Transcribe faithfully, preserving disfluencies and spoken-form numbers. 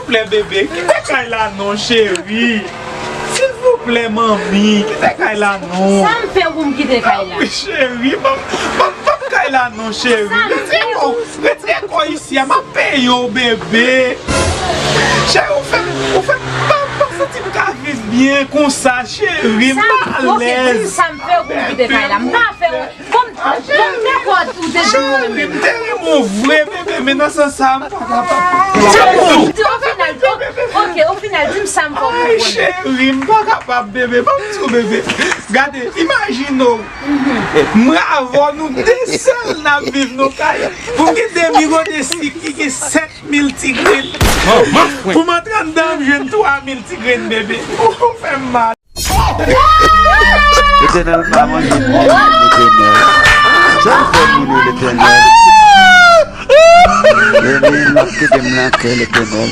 Silvouplè, bebe, kite kay la non, cheri. Silvouplè, manmi, kite kay la non. Sa m fè pou m kite kay la? Wi, cheri, ban m, ban m, ban m kay la non, cheri. Retire kò, retire kò isi a, m ap peye w, bebe. Cheri, ou fè m, ou fè m pa, pa santi m ka viv byen konsa, cheri, m pa alèz. Sa m, ok, di m sa m fè pou m kite kay la. M pa fè yon Bon, bon, dakò, ou te di mwen menm. Cheri, m te renmen w vre, bebe, men nan sans sa, m pa kapab. O final, o-, ok, o final, di m sa m fè w konprann. Ay, cheri, m pa kapab, bebe, ban m di w, bebe. Gade, imajine w, mwen avè w, nou de sèl n ap viv nan kay. Pou m gen demi gode sik ki gen sèt mil ti grenn. Pou m antre anndan, m jwenn twa mil ti grenn, bebe. Ou fè m mal. Letènèl pa manje moun, Letènèl. Sa m fè moun yo, Letènèl? Beni, m ap kite m nan kè, Letènèl.